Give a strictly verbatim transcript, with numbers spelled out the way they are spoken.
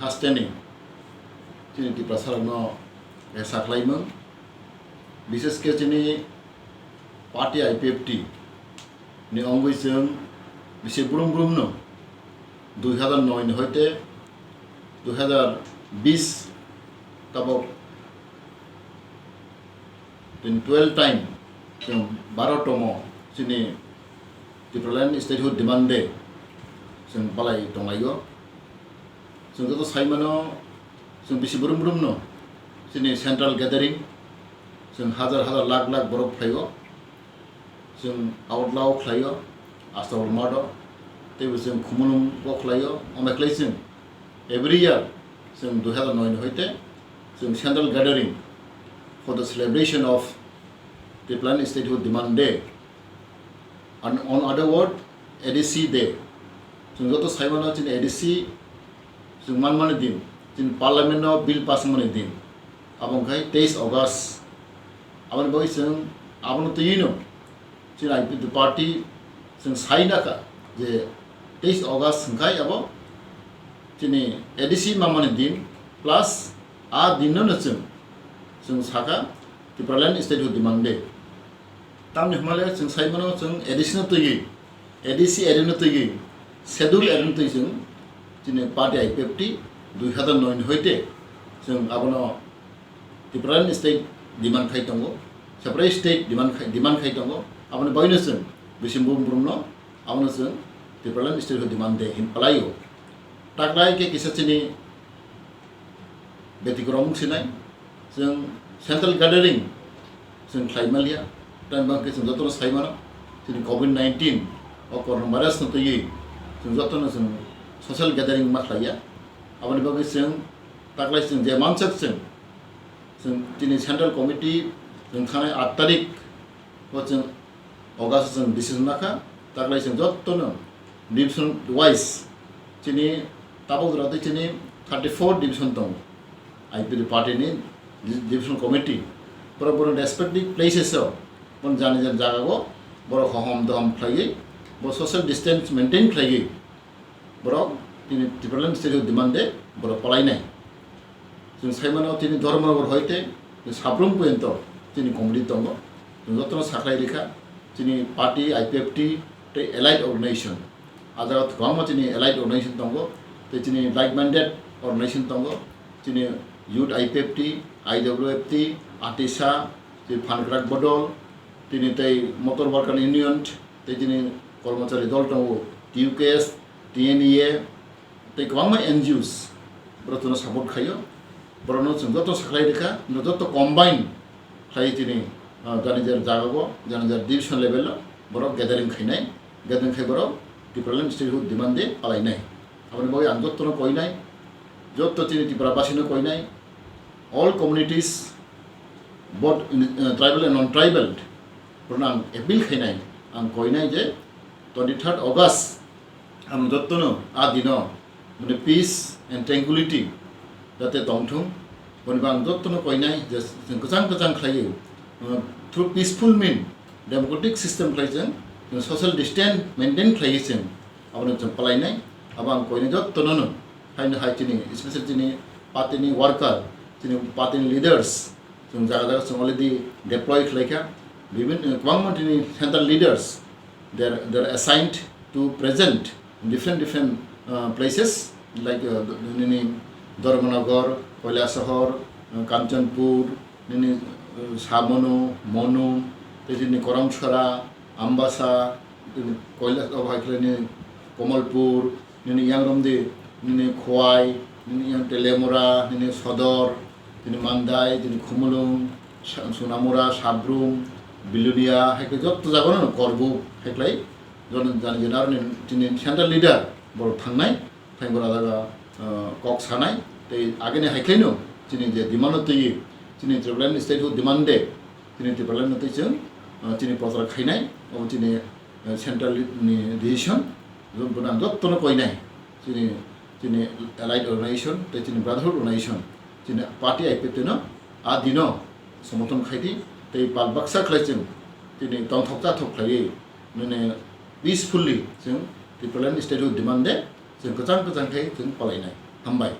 Understanding chini Tiprasarokno resa khlaimung, bishesh khe chini party I P F T ni wngwi chwng bisi brum brumno dui hazar noi ni hoite dui hazar bis tabok tini twelve time chwng baro tomo chini Tipraland Statehood Demand Day chwng palai tonglaio. Chwng joto saimano chwng bisi brum brumno chini central gathering chwng hazar hazar lakh lakh borok phaio. Chwng Agartala o khlaio, Astabal Mart o, teibo chwng Khumulwng o khlaio, omo khlai chwng every year chwng dui hazar noi ni hoite chwng central gathering for the celebration of Tipraland Statehood Demand Day, and on other word, A D C Day. Chwng joto saimano chini A D C chwng manmani din, chini parliament no bill pass wngmani din, abo wngkha teis August. Aboni bagwi chwng abono twiwi no chini I P F T party chwng sai nakha je teis August hwnkhe abo chini A D C manmani din, plus a din no no chwng, chwng sakha Tipraland Statehood Demand Day. Tamni hwnmale chwng saimano chwng A D C no twiwi, A D C area no twiwi, schedule area no twiwi chwng chini party I P F T dui hazar noi ni hoite chwng abono Tipraland state demand khai tongo, separate state demand khai, demand khai tongo, aboni bagwino chwng bisi brum brumno abono chwng Tipraland Statehood Demand Day hin palaio. Taklai khe kisa chini betikrom wngsinai, chwng central gathering chwng khlai manliya, tamni bagwi chwng jotono sai mano, chini covid nineteen o coronavirus no twiwi chwng jotono chwng social gathering ma khlaiya, aboni bagwi chwng taklai chwng je mansak chwng, chwng chini central committee chwng thanai aat tarik o chwng August chwng decision nakha, taklai chwng jotono division wise chini tabuk jora tei chini thirty four division tongo, I P F T party ni di-, division committee, borok borok respective places o, bon jani jani jaga o borok hohom dohom khlaiwi, bo social distance maintain khlaiwi, borok tini Tipraland Statehood Demand Day borok palainai. Chwng saimano tini Dharmanagar hoite sabrum poyonto tini committee tongo. Chwng jotono sakhlai rikha, chini party, I P F T tei allied organization. A jaga kwbangma chini allied organization tongo, tei chini like-minded organization tongo, chini Youth I P F T, I W F T, ATISA, chini Phankrak Bodol, tini tei Motor Worker Union, tei chini Kormochari Dol tongo, T U K S, T N E A, tei kwbangma N G Os borok chwngno support khaio. Borokno chwng joto sakhlai rikha, no joto combine khlai chini, ah, jani jar jaga o, jani jar division level o borok gathering khainai, gathering khai borok Tipraland Statehood Demand Day palainai. Aboni bagwi ang jotono koinai, joto chini Tripura basino koinai, all communities, both in, uh, tribal and non-tribal, borokno ang appeal khainai, ang koinai je twenty third August ang jotono a dino, mane, peace and tranquility jate tongthung, boni bo ang jotono koinai je chwng kwchang kwchang khlaiwi, uh, through peaceful mean, democratic system khlai chwng, chwng social distance maintain khlaiwi chwng abono chwng palainai. Abo ang koinai jotono no, haino hai chini, especially chini party ni worker, chini party ni leaders, chwng jaga jaga chwng already deploy khlaikha. Bibhin, kwbangma chini central leaders, they are, they are assigned to present in different, different, uh, places, like, uh, nini Dharmanagar, Kailasahar, uh, Kanchanpur, nini, uh, Samonu, Monu, tei chini Karamchara, Ambasa, tini Kailas-, obo hai khe nini Kamalpur, nini yang romdi, nini Khowai, nini yang Teliamura, nini Sodor, tini Mandai, tini Khumulwng, Sa-, Sonamura, Sabrum, Bilonia, hai khe joto jaga no Korbuk, hai khlai joto jani jani aro nini, tini central leader borok thangnai, thai borok jaga, ah, kok sanai, tei agini hai khlai no chini je demand no twi, chini Tipraland Statehood Demand Day, chini Tipraland no twi chwng, ah, chini prochar khainai, obo chini, ah, central ni decision, joto no koinai, chini, chini allied organization, tei chini brotherhood organization, chini party I P F T no, a dino somorthon khaidi, tei pal baksa khlai chwng, chini tongthok chathok khlaiwi, nini peacefully chwng Tipraland Statehood Demand Day, chwng kwchang kwchang khe chwng palainai. Hambai.